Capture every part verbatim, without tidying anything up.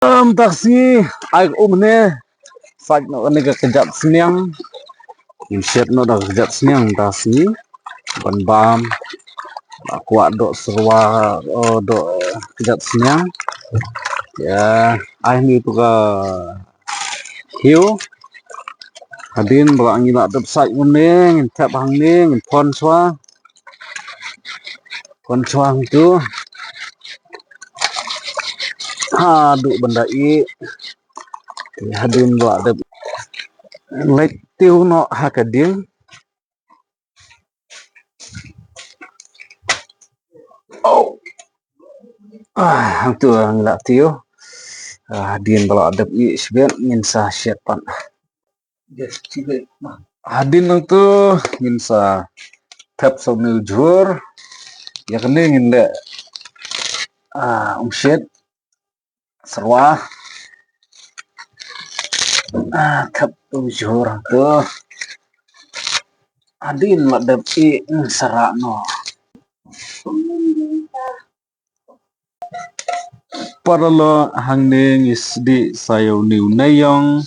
Mynta ka sngi ai ka um ne. Sait noh kane ka kjat sniang. Ngin shet noh da ka kjat sniang mynta ka sngi. Ban bam. Ba kwah doh serwa, oh, doh, eh, kjat sniang. Ya, ai ni tu ka hiu. Hadien ba ngi la dep sait ngun ne, ngin thep hangne, ngin pon shuwa. Pon shuwa hangtu. Haduh ban da ih. Te hadien ba la dep. Leit tiew noh ha ka dieng. Oh. Ah, hangtu ngi la tiew. Ah, hadien ba la dep ih shibit ngin sa shet pat. Hadien nangtu ngin sa thep sa une u jhur. Ïa kane ngin leh, ah, um shet serwa. Ah, thep u jhur hangtu. Hadien la dep ih ngin sa rah noh. Paralok, hangne ngi sdieh sa ïa une u neiong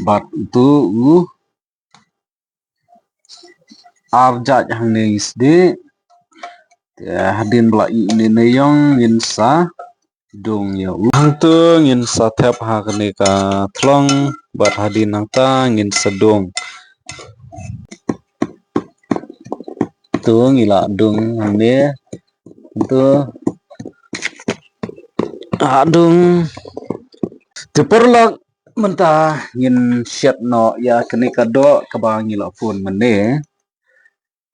bad utu u arjait hangne ngi sdieh. Te hadien ba la ih une neiong ngin sa dung ïa u. Hangtu ngin sa thep ha kane ka thlong bad hadien nangta ngin sa dung. Tu ngi la dung hangne. Tu la dung. Te paralok, mynta ngin shet noh ïa kane ka doh kaba ngi la pun mynne.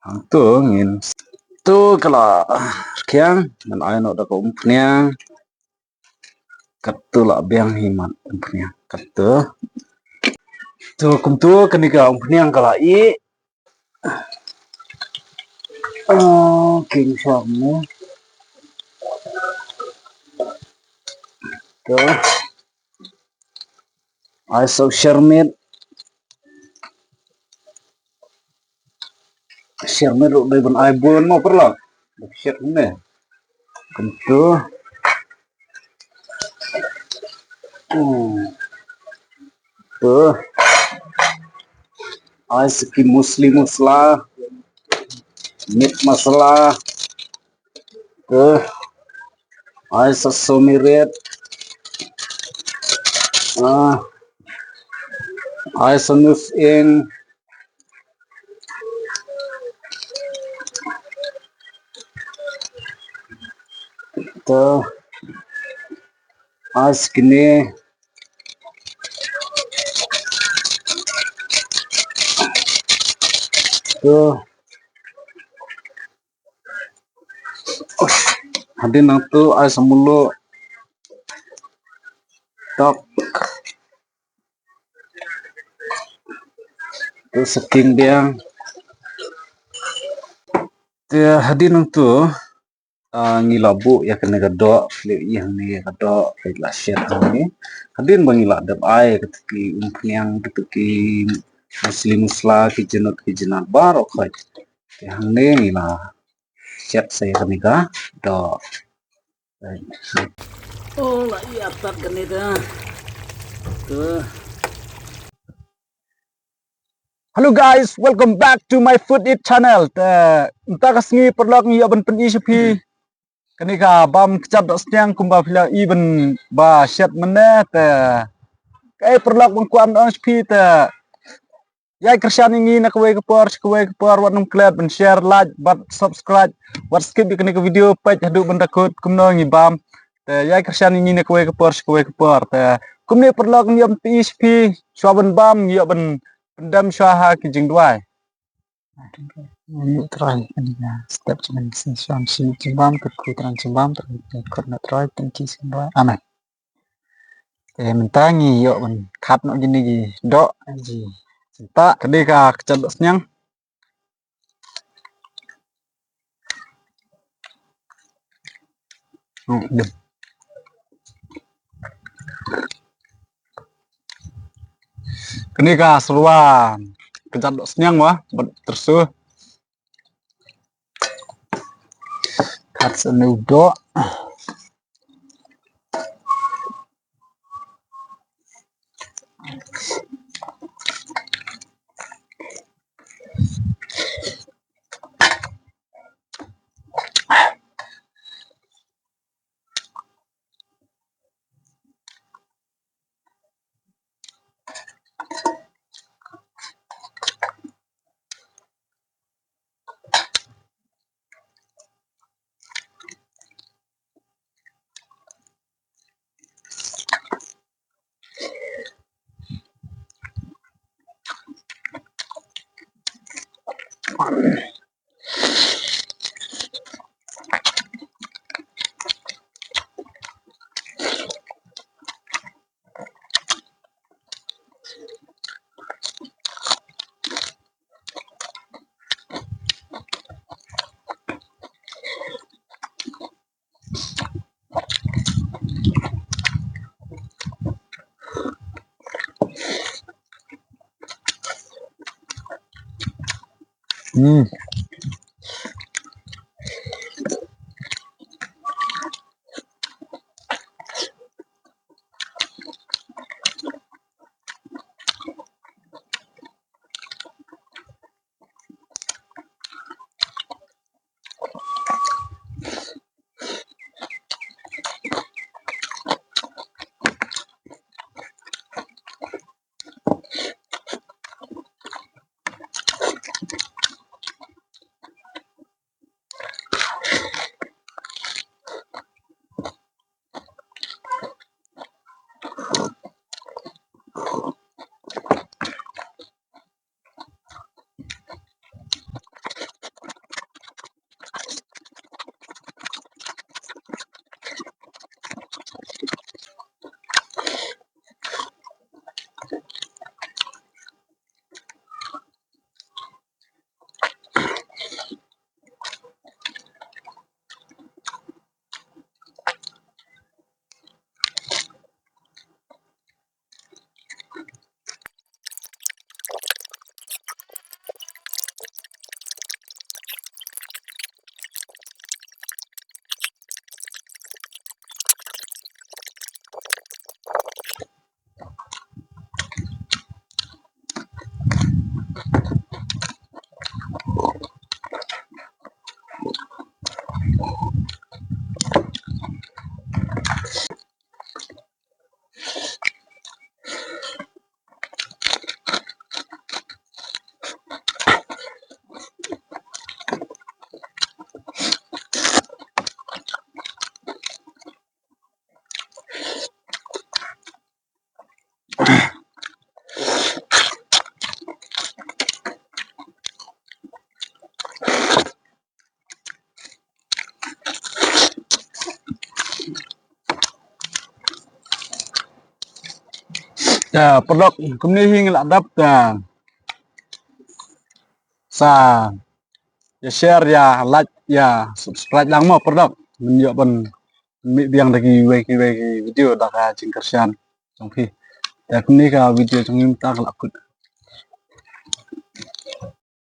Hangtu ngin, tu ka la rkhiang, ngan ai noh da ka umphniang. Katto la biang hi mat umphniang. Katto. Tu kumtu kane ka umphniang ka la ih. Ah, king sham ne. Tu. Ai sa u shermit. Shermit ruh dei ban ai bun mo paralok. Shet ne. Kumtu. Hmm. Tu. Ai sa ki musli musla. Meat masala. Tu. Ai sa somirit. Ah. Ai sa nus ing. Tu. Ai sa kine. Tu. Hadien nangtu ai sa mluh. Tok. Tu sa king biang. Te hadien nangtu, ah, ngi la buh ïa kane ka doh, phi la ïohi hangne ïa ka doh, phi la shet hangne. Hadien ba ngi la dep ai kito ki umphniang, kito ki musli musla, ki jynut ki jynat baroh khoit. Te hangne ngi la shet sa ïa kane ka doh. Oh, la ïa tat kane da. Tu. Hello guys, welcome back to my Food Eat channel. Te mynta ka sngi paralok ngi ïoh ban pyni sha phi kane ka bam kjat doh sniang kumba phi la i ban ba shet mynne te. Kaei paralok ban kwah ban ong sha phi te. Ïai kyrshan ïa ngi na kawei ka por sha kawei ka por, wat nym klet ban share, like bad subscribe, wat skip ïa kane ka video peit haduh ban da kut kumno ngi bam. Te ïai kyrshan ïa ngi na kawei ka por sha kawei ka por. Te kumne paralok ngi ïoh ban pyni sha phi shuwa ban bam, ngi ïoh ban pyndem shuwa ha ki jingduwai. Ngi trai kane ka step jingmynsiem shuwa shi jingbam, kut ku trai jingbam, trai kut na trai, thank you jingbam. Amen. Te mynta ngi ïoh ban khat noh kine ki doh, ki jingtah. Kane ka kjat doh sniang. Hmm, dum. Kane ka serwa kjat doh sniang wa, bad tyrsu. Khat sa une u doh. Hmm. Te paralok, kumne hi ngi la dep te. Sa ïa share, ïa like, ïa subscribe lang mo paralok. Ngin ïoh ban mih biang da kiwei kiwei ki video da ka jingkyrshan jong phi. Te kumne ka video jong ngi mynta ka la kut.